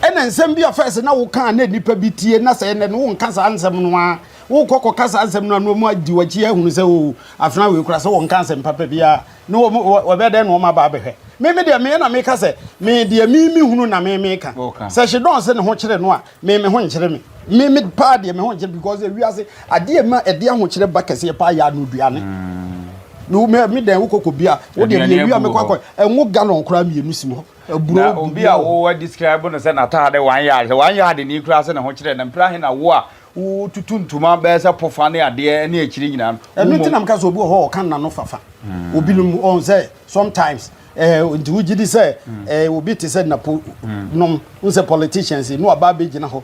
Ɛna nsɛm bi a fɛs na woka a na nnipa bi tie na sɛ ɛnɛ no wonka saa nsɛm no a wokɔ kɔka saa nsɛm no a na wɔn adi w'akyi ahunu sɛ o afena wei kora sɛ wɔnka nsɛm papa biara na wɔn wɔbɛyɛ dɛn na wɔn aba abɛhwɛ me me deɛ me na meka sɛ me deɛ me me hunu na me meka sɛ hyedɔn sɛ ne ho kyerɛ no a me me ho nkyerɛ me me me paa deɛ me ho nkyerɛ because ewiase adeɛ ma ɛde ahokyerɛ ba kɛseɛ paa yɛ anoduane mm. me me dɛn wokɔ kɔ bia wo deɛ me ewia me kɔ akɔ ɛnwo gallon koraa mmienu si hɔ aburo na obi a wo describe no sɛ n'ataade one yard sɛ one yard ni koraa sɛ ne ho kyerɛ na mpira he na wo a wotutu ntoma bɛyɛ sɛ pofa ne adeɛ ne akyiri nyinaa no ɛno nti na meka sɛ obi wɔ hɔ ɔka nna no fafa hmm. obinom ɔn sɛ sometimes eh, nti wogye di sɛ hmm. eh, obi te sɛ napo hmm. nom n sɛ politicians no aba abɛgyina hɔ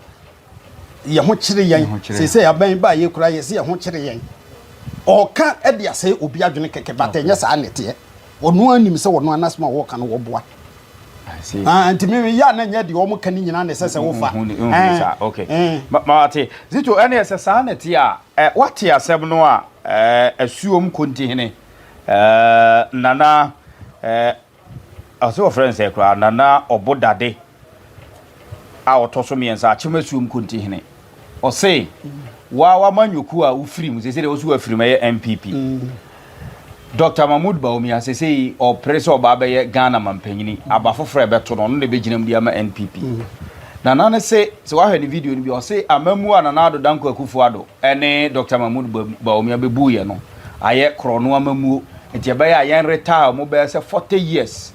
yɛ ho kyere yɛn sɛ aban ba yɛ kura yɛ sɛ yɛ ho kyere yɛn ɔka de asɛ obi adwene kɛkɛ but ɛnyɛ saa na ɛteɛ ɔno anim sɛ ɔno anasɛm a wɔka no wɔboa Ah, nti me yɛ a na nyɛ deɛ wɔn ka ne nyinaa na ɛsɛ sɛ wofa. Okay. Mate. Zito ɛne ɛsɛ saa na ɛte a wate asɛm no a asuom kontihene nana ɔsɛ wɔfrɛ no sɛ koraa Nana Ɔbodade a ɔtɔ so mmiɛnsa Akyem Asuom Kontihene. Ɔse wa w'amanyɔkuo a wofiri mu sese deɛ woso wafiri mu ɛyɛ NPP. Mm. Dr. Mahmood Bawumia sese ɔpere sɛ ɔba abɛyɛ Ghana mampanyini aba foforɔ a ɛbɛto no ɔno na ɛbɛgyina mu de ama NPP. Mm. Nana no se sɛ wahwɛ ne video no bi ɔse amammuo a Nana Addo Dankwa Akufo-Addo ne Dɔkta Mahmood Bawumia bɛbuiɛ no ayɛ korɔno amammuo nti ɛbɛyɛ a yɛn retire wɔn bɛyɛ sɛ 40 years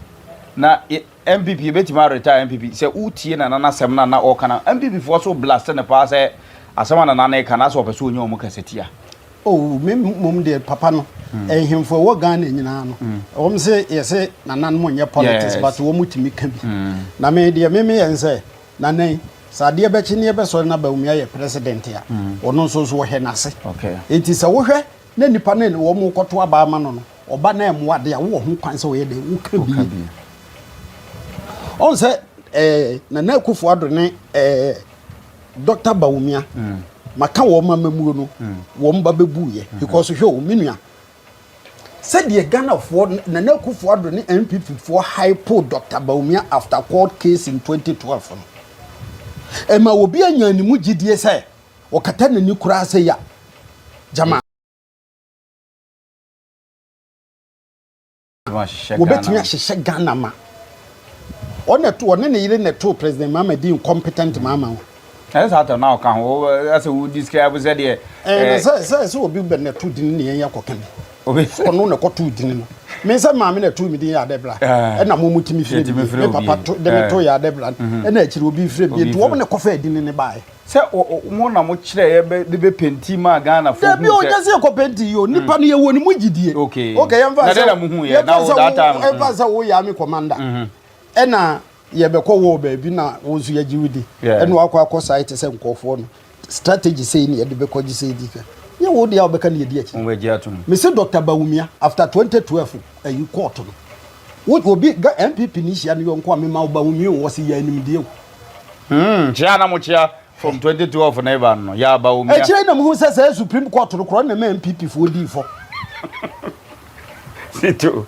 na NPP yɛbɛtumi a retire NPP sɛ wotie Nana n'asɛm no a na ɔka no NPP foɔ so blast no paa sɛ asɛm a Nana no reka no asɛ ɔpɛ sɛ ɔnya wɔn kasatia. Oh, me mmom deɛ papa no, nhemfo ɛwɔ Ghana nyinaa no, wɔn se yɛse nananom nyɛ politics but wɔn tumi ka bi. Na me deɛ me meyɛ nsɛ Nana yi, sɛ adeɛ bɛkye ne yɛbɛsɔre na Bawumia yɛ president a, ɔno nso nso wɔhwɛ n'ase. Enti sɛ wohwɛ na nipa no ne wɔn rekɔto aba ama no no, ɔba na ɛmmoa de a, wowɔ ho kwan sɛ woyɛ dɛn, woka bi. Ɔn sɛ eh, Nana Akufo-Addo ne eh, Dr. Bawumia, maka wɔn amamuo no, wɔn ba bɛbuiɛ. Because hwɛ o, me nua, Sɛdeɛ Ghanafoɔ, Nana Akufo Addo ne NPP foɔ hypoo Doctor Bawumia after court case in 2012 no, ɛma obi anya ne mu gyidie sɛ ɔkata n'ani koraa sɛ ya gyama wɔbɛtumi ahyehyɛ Ghana ma. Ɔna to ɔne ne yere na ɛtoo President Mahama din incompetent Mahama ho. Ɛsɛ saa tɛm na ɔka ho ɛsɛ wo describe sɛ deɛ. Ɛɛ na sɛ sɛ sɛ obi bɛ na ɛto din ne yɛn yɛ kɔka bi. Obi sɛ ɔno na ɛkɔto din no. Me sɛ maame na ɛto mi din yɛ adɛ bra. Ɛna mo mo tumi frɛ bi. Me papa to de me to yɛ adɛ bra. Ɛna akyiri obi frɛ bi. Nti wɔn na ɛkɔfa din ne baeɛ. Sɛ mo na mo kyerɛ yɛ bɛ de bɛ penti maa Ghana fo hu sɛ. Dabi o nyɛ sɛ yɛkɔ penti yi o nipa no yɛ wɔ ne mu gyidie. Okay. Okay yɛn fa sɛ na mo hu yɛ na wo that time. Yɛn fa sɛ wo yɛ army commander. Ɛna yɛ bɛ kɔ wɔ baabi na wo nso yɛ gye wo di. Ɛna wakɔ akɔ site sɛ nkɔfoɔ no strategy sei na yɛde bɛ kɔ gye sei di ka. Nyɛ wo deɛ a wobɛka ne yɛdi akyi. Mo bɛ gye atum. Me se Doctor Bawumia after 2012 ayi court no. Wo obi NPP ni hyia ne yɔnko a mema wo Bawumia o wɔse yɛ animdeɛ o. Hmm, kyea na mo kyea from 2012 na eba no, ya Bawumia. Akyire na muhu sɛ sɛ Supreme Court no korɔ na ma NPP foɔ dii fɔ. Sito,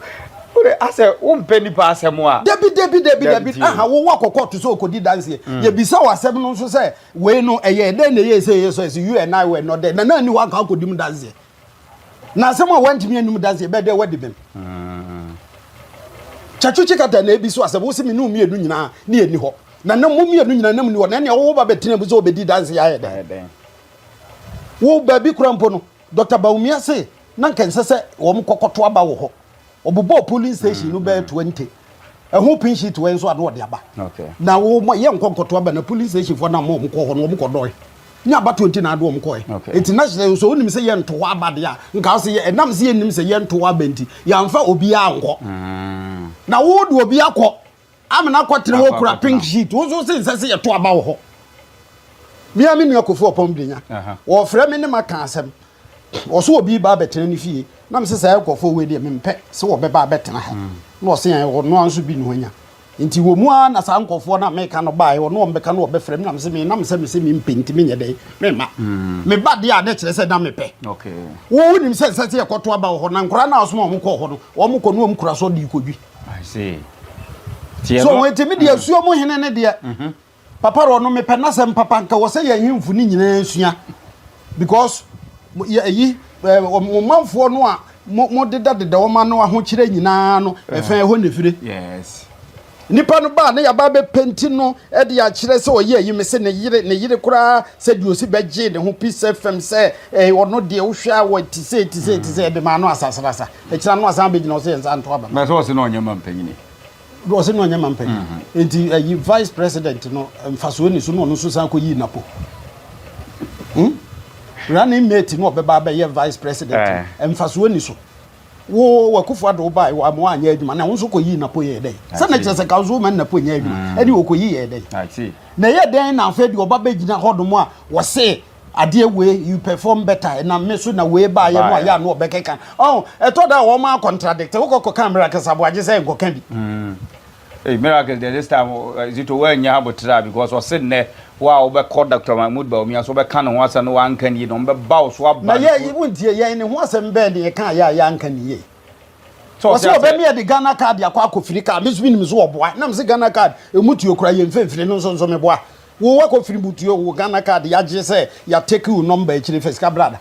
wode asɛ wompɛ nipa asɛm a. Dabi dabi dabi dabi, aha wo wakɔ court sɛ okodi danseɛ. Mm. Yɛbisa wɔ asɛm no nso sɛ wei no ɛyɛ dɛn na ɛyɛ sɛ ɛyɛ sɛ you and I were not there. Na na ani hɔ anka akɔdi mu danseɛ. Na asɛm a wantumi anum danseɛ bɛɛ dɛ wadi bem. Mm. Kyatwitwi kata na ebi so asɛm wo se me ne wo mmienu nyinaa ne yɛnni hɔ. Na na mo mmienu nyinaa nam ni hɔ, na ɛnea wo ba bɛtena mu sɛ ɔbɛdi danse ayɛ dɛn? Wo baabi kora mpo no, Dr. Bawumia se na nka ɛnsɛ sɛ wɔn kɔkɔto aba wɔ hɔ. Ɔbobɔɔ polling station no bɛyɛ 20. Ɛho pin sheet wei nso a na ɔde aba. Na wo yɛ nkɔ nkɔto aba na polling station foɔ na mo wɔn kɔ hɔ no wɔn kɔ dɔe. Nyɛ abatoɔ nti na ade wɔn kɔɛ. Nti na kyerɛ sɛ wonim sɛ yɛnto hɔ aba deɛ a nka wo sɛ yɛ ɛnam sɛ yɛnnim sɛ yɛnto hɔ aba nti yɛamfa obiara ankɔ. Na wo de obi akɔ amena akɔtena hɔ kura pink sheet wo nso se nsɛ sɛ yɛto aba wɔ hɔ. Me ara me nua Kofi Ɔpɔn Brenya wɔfrɛ me ne maka asɛm ɔso obi ba abɛtena ne fie na mese saa nkurɔfoɔ wei deɛ mempɛ sɛ wɔbɛba abɛtena ha na ɔse ɛn ɔno ara nso bi ne wanya nti wɔ mu ara na saa nkurɔfoɔ no a meka no baeɛ ɔno wɔn bɛka no wɔbɛfrɛ me na mese me nam sɛ mese mempɛ nti menyɛ dɛn memma meba deɛ a na kyerɛ sɛ na mepɛ wo wonim sɛ nsɛ sɛ yɛkɔto aba wɔ hɔ na nkwadaa no a ɔsoma wɔn kɔɔ hɔ no wɔn kɔ no wɔn kura so de kɔdwi so wɔn nti me deɛ asuo mu hene ne deɛ Papa rɔ no mepɛ nasɛm papa nka wɔ sɛ yɛn hemfo no nyinaa sua because yɛ ayi mo manfoɔ no a mo mo deda deda wɔn ano ahokyerɛ nyinaa no ɛfɛn ɛhɔ na efire. Yes. Nipa no baa ne yaba bɛ penti no ɛde akyerɛ sɛ ɔyɛ ayi me se ne yere ne yere koraa sɛ deɛ osi bɛgye ne ho peace fm sɛ ɛɛ ɔno deɛ wohwɛ a wɔ ti sɛ ti sɛ ti sɛ ɛde maa no asasrasa ɛkyerɛ no asan bɛgyina ɔsɛ yɛn nsa nto aba. Na sɛ ɔse na ɔnyɛ ma mpanyini. Ɔse na ɔnyɛ mampanin nti ayi vice president no mfasoɔ ni so na ɔno nso san kɔ yii napo hmm? Running mate no ɔbɛba abɛyɛ vice president no mfasoɔ ni so wo wakufo ado ba wa mo anyɛ adwuma na wo nso kɔ yii napo yɛ dɛn sɛ na kyerɛ sɛ ka nso ma napo nyɛ adwuma ɛne ɔkɔ yi yɛ dɛn na ɛyɛ dɛn na afei deɛ ɔba bɛgyina hɔ nom a wɔse Adeɛ wei you perform better ɛnam me so na wei baayɛ no a yɛ a na ɔbɛkeka ɔn ɛtɔ da a wɔn a contradict wokɔ kɔka miracles aboagye sɛ nkɔka bi. Mm. Hey, miracles deɛ this time eh, Zito woannya abotra because ɔse nnɛ wo a wobɛkɔ Dr. Mahmoud Bawumia so wobɛka ne ho asɛm no woanka ne yie na ɔmbɛba wo so aba na yɛ wontie yɛn ne ho asɛm bɛn ne yɛka yɛ a yɛanka ne yie Wɔsɛ wɔbɛmi yɛde Ghana card akɔ akɔfiri car me nso menim so wɔboa na mese Ghana card ɛmu tuo kora yɛmfa mfiri no nso nso meboa wo wakɔfiri mu tuo wo Ghana card yɛagye sɛ yɛatake wo number akyire fa sika brada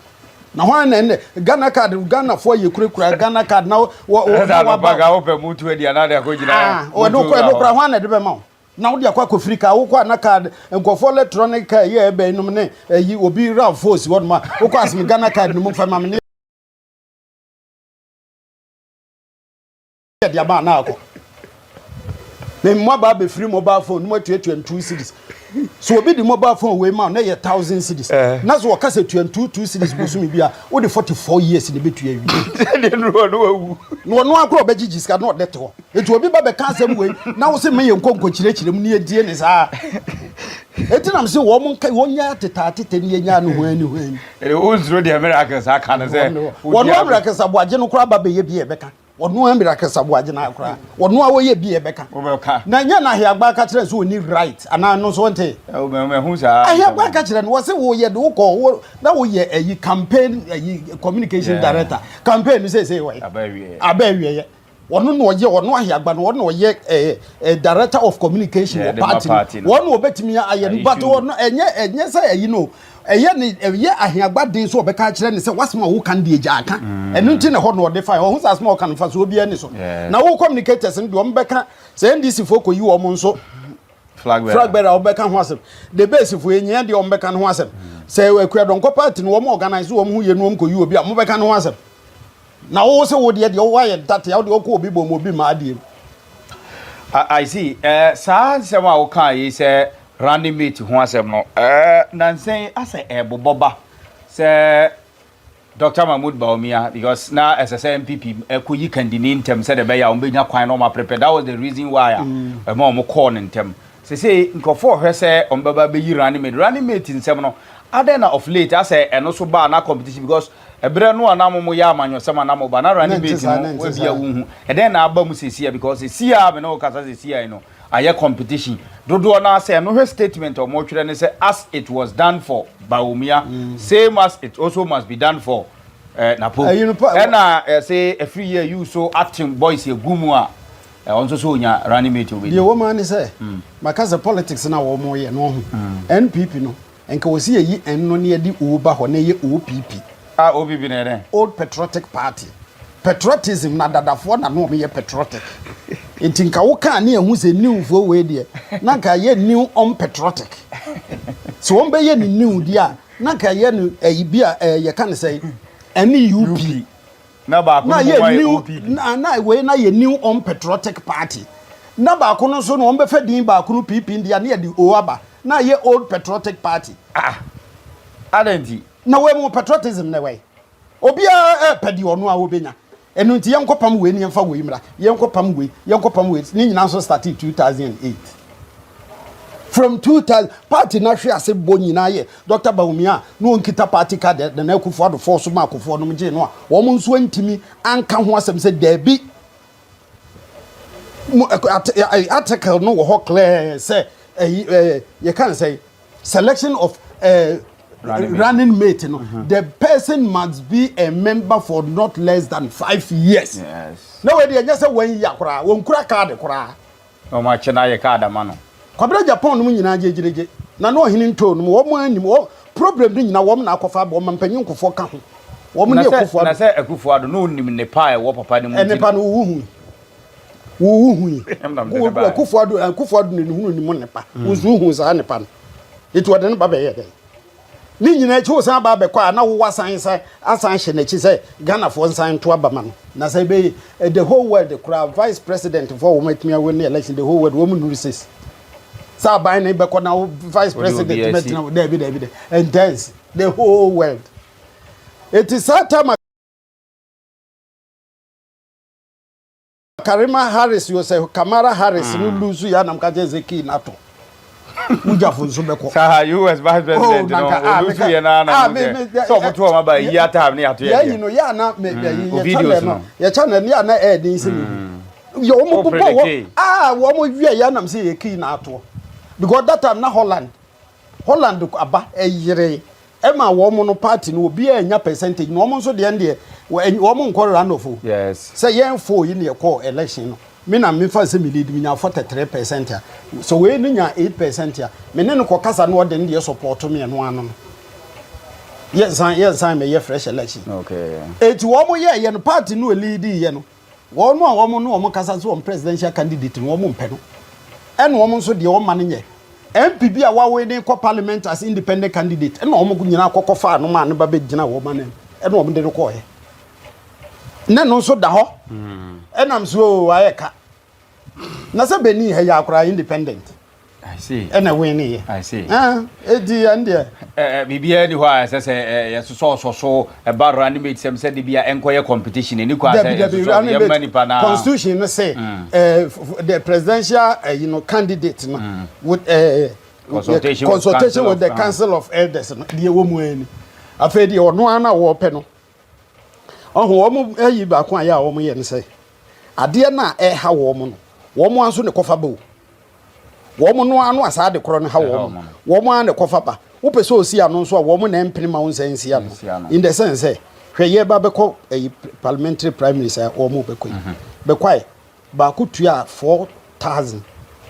na hwan na ɛnɛ Ghana card Ghana foɔ yɛ kurakura Ghana card na wɔ wɔ na waba wopɛ mu tuo di anaa de akɔgyina ah ɛno kora hwan na ɛde bɛma wo na wode akɔ akɔfiri kaa wokɔ a na kaa nkurɔfoɔ electronic car yɛ ɛbɛn nom ne ɛyi obi rav4 si hɔ nom a wokɔ asem Ghana card no mu fa ma me ne yɛde ama anaa akɔ me mmoa abɛfiri mobile phone no mu atuatua ntu cedis so obi de mobile phone wei ma na yɛ thousand cedis eh. na so wɔka sɛ tua ntu two cedis bosome bi a wode 44 years na ɛbɛtua wie na ɔno akora ɔbɛgyegye sika na ɔde te hɔ nti obi ba bɛka asɛm wei na wo se meyɛ nkɔ nkɔkyerɛkyerɛ mu ne yɛdie ne saa ɛti nam sɛ wɔn nka wɔn nyɛ atetaatetɛ ne yɛnya no ho ani ho ani Ɛde wo nsuro deɛ miracles aka no sɛ. Wɔn a miracles aboagye no koraa ba bɛyɛ bi a ɛbɛka. Wɔn a miracles aboagye no koraa. Wɔn a wɔyɛ bi a ɛbɛka. Wɔbɛka. Na nyɛ na ahiagba ka kyerɛ sɛ ɔni right anaa no nso nte. Ɛhu saa. Ahiagba ka kyerɛ no wɔse woyɛ de wokɔ wo na woyɛ ayi campaign ayi communication director campaign no sɛ sɛ wɔyɛ. Aba awieɛ. Aba awieɛ. Ɔno na ɔyɛ ɔno Ahiagba no ɔno na ɔyɛ ɛɛ eh, director of communication wɔ party no wɔn na ɔbɛtumi ayɛ no but ɔno ɛnyɛ ɛnyɛ sɛ ɛyi no ɛyɛ ne ɛyɛ Ahiagba den so ɔbɛka akyerɛ ne sɛ wasɛm a woka no deɛ gya aka mm. ɛno nti na ɛhɔ na ɔde fa ɔho sɛ asɛm a ɔka no fa so obiara ni so na wo communicators no deɛ wɔn bɛka sɛ NDC foɔ kɔyi wɔn nso flag bearer a wɔbɛka ho asɛm the base foɔ yɛ deɛ wɔn bɛka no ho asɛm sɛ Akuadɔnkɔ party no wɔn organize wɔn ho yɛ no wɔn kɔyi obi a wɔn bɛka no ho asɛm. Na wo se wo deɛ deɛ wo ayɛ ntatea wo deɛ wokɔ obi bɔ mu obi ma adeɛ mu. I see. Eh, saa nsɛm a wokaa yi sɛ running mate ho asɛm no, eh, nansa yi asɛ ɛbobɔ ba sɛ Dr. Mahmoud Bawumia because na ɛsɛ sɛ NPP ɛkɔyi kandini ntɛm sɛdeɛ ɛbɛyɛ a wɔbɛnya kwan na wɔn aprepare. That was the reason why a ɛma wɔn kɔɔ no ntɛm. Sesei nkurɔfoɔ rehwɛ sɛ wɔn bɛba abɛyi running mate. Running mate nsɛm no, adɛn na of late asɛ ɛno so baa na competition because ɛberɛ no a na mo yɛ amanyɔsɛm a na mo ba na running mate no ebi a wohu. Ɛdɛn na aba mu seesei a because seesei a me ne wo kasa seesei a yi no ayɛ competition. Dodoɔ no ara sɛ ɛno hwɛ statement a wɔtwerɛ ne sɛ as it was done for Bawumia, same as it also must be done for eh, Napo. Ɛna ɛsɛ ɛfiri yɛ you so atem boys egu mu a Ɔno nso so onya running mate obedi. Deɛ ɛwɔ mu ara ne sɛ, maka sɛ politics no a wɔreyɛ no ɔho, NPP no, nka wɔsi yɛyi N no na yɛde O ba hɔ na ɛyɛ OPP. Ah OPP no yɛ dɛn? Old Patriotic Party. Patriotism no adadafoɔ na na wɔyɛ patriotic. Nti nka woka a ne yɛhu sɛ new foɔ wei deɛ, na nka ɛyɛ new unpatriotic. Sɛ wɔbɛyɛ no new deɛ a, na nka ɛyɛ no ɛyi bi a ɛɛ yɛka no sɛn? NUP. Na baako na no yɛ mmom ayɛ new OPP. na na wei na yɛ new unpatriotic party. Na baako no nso no wɔn bɛfa din baako no PP deɛ a ne yɛde O aba na ayɛ Old Patriotic Party. Ah! Adɛn nti? Na wei mu patriotism na ɛwɔ he? Obiara repɛ deɛ ɔno ara ɔbɛnya. Ɛno nti yɛnkɔpam wei na yɛmfa wei mmra, yɛnkɔpam wei, yɛnkɔpam wei. Ne nyinaa nso startee 2008. From 2000, party no ahwe ase bɔ nyinaa yɛ Dr. Bawumia a na ɔnkita party card, Nana Akufo-Addo fɔɔ so maa Kufuor nom gyee no a wɔn nso antumi anka ho asɛm sɛ daabi. Article no wɔ hɔ clear sɛ ɛyi ɛɛ yɛka no sɛ selection of uh, running mate no mm -hmm. the person must be a member for not less than 5 years. Yes. Na wei deɛ ɛnyɛ sɛ wɔn yi koraa, wɔn kura kaadi koraa. Wɔn akyɛ na ayɛ kaadi ama no. Kwabena Japan nom nyinaa gyegyegye na na ɔhene ntoo nom wɔn anim wɔn problem no nyinaa wɔn na akɔfa abɔ wɔn mpanyin nkofoɔ ka ho wɔn ne Akufo Addo. Na sɛ Akufo Addo na onim nnepa a ɛwɔ papa no mu nti. Nnepa no wowu hui, wowu hui. Akufo Addo, Akufo Addo na ne hunu ne mu nnepa wo nso wohu saa nnepa no eti ɔde ne ba bɛyɛ dɛn? Ne nyinaa akyi wosan aba abɛkɔ a na wowɔ asan nsa asan hyɛ n'akyi sɛ Ghanafoɔ nsan nto aba ma no. Na sɛ ɛbɛyɛ eh, the whole world koraa vice president foɔ wɔn atumi awin ne election, the whole world wɔn nnuru six. Sɛ aban ne bɛkɔ na wo vice president bɛtena daabi daabi daabi intense the whole world. Eti saa time a Karima Harris yo sɛ Kamara Harris no lose yɛ anam ka kyerɛ sɛ kii na to wogyafo nso bɛkɔ. Saa US vice president no olusu yɛ na na mo sɛ sɛ ɔmo to ɔmo aba yi atam ne ato yɛ deɛ. Yɛyi no yɛ ana mɛ yɛ channel no yɛ channel no yɛ ana ɛyɛ den sɛ mi hu. Yɛ ɔmo bobɔ wɔ aa wɔn wiɛ yɛ anam sɛ yɛ kii na atoɔ because that time na Holland Holland aba ɛyere. Ɛma wɔn no party no obiara nnya percentage na wɔn nso deɛ ndeɛ wɔn nkɔ run off o. Yes. Sɛ yɛn four yi na yɛkɔɔ election no, me na me fa sɛ me lead me nya 43% a, sɛ wei no nya 8% a, me ne no kɔ kasa na ɔde ne deɛ support me ɛno ano no. Yɛnsan yɛnsan mɛyɛ fresh election. Okay. Eti wɔn yɛɛyɛ no party no lead yɛ no, Wɔn a wɔn ne wɔn kasa sɛ wɔn presidential candidate no wɔn mpɛ no. Ɛna wɔn nso deɛ wɔn ma no nyɛ. MP bi a wawene kɔ parliament as independent candidate ɛna wɔn nyinaa kɔkɔ faa no maa no ba bɛ gyina wɔn anan ɛna wɔn de no kɔɔɛ. Ne no nso da hɔ. Ɛnam so oo ayɛ ka. Na sɛ Benin ha yi akora independent. Ɛna win ne yɛ. Ah, edi ɛn deɛ. Ɛɛ biribiara ni hɔ a ɛsɛ sɛ yɛsosɔ so ɛba running mate sɛm sɛ de bi a ɛnkɔyɛ competition ɛni kwan sɛ yɛsosɔ so yɛmma nipa na. Constitution no sɛ ɛɛ the presidential ɛyi no candidate no with ɛɛ consultation consultation with the council of elders no deɛ wɔ mu ɛni afei deɛ ɔno ara na wɔpɛ no. Ɔho wɔn ayi baako a yɛ a wɔn yɛ no sɛ adeɛ no a ɛha wɔn no wɔn ara nso na ɛkɔfa ba o. Wɔn no ara no a saa ade korɔ no ha wɔn no wɔn ara na ɛkɔfa ba. Wopɛ sɛ osi ano nso a wɔn na ɛmpene ma wo nsa nsi ano. In the sense sɛ hwɛ yɛba bɛkɔ ɛyi parliamentary primaries a wɔn bɛkɔ yi bɛkwae Baako tuaa 4,000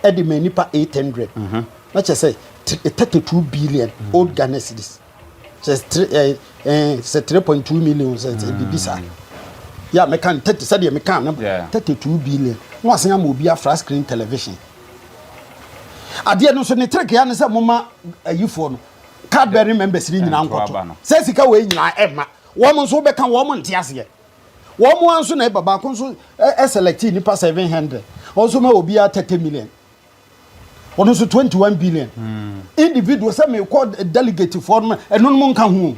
de maa nnipa 800. Na kyerɛ sɛ 32 billion old Ghana cedis. Kyerɛ sɛ eh, eh, sɛ 3.2 million sɛ sɛ biribi saa. Yɛ a mɛka no 30 sɛdeɛ meka no 32 billion. Na wasan ama obi afra screen television. Adeɛ no nso ne trick ya ne sɛ moma ayifoɔ no card bearing members no nyinaa nkɔto. Sɛ sika wei nyinaa ɛmma. Wɔn nso wobɛka wɔn nte aseɛ. Wɔn ara nso na ɛba baako nso ɛsɛlɛkte nipa 700 wɔn nso ma obiara 30 million wɔn nso 21 billion individual sɛ mekɔ delegate foɔ no ɛno no nka ho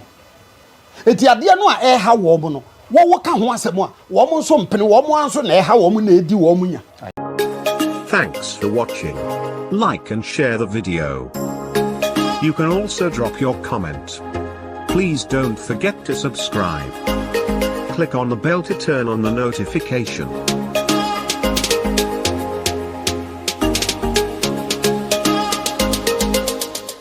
eti adeɛ no a ɛha wɔn no wɔwɔ ka ho asɛm a wɔn nso mpene wɔn ara nso na ɛha wɔn na edi wɔn nya. Thanks for watching. Like and share the video. You can also drop your comment. Please don't forget to subscribe. Click on the bell to turn on the notification.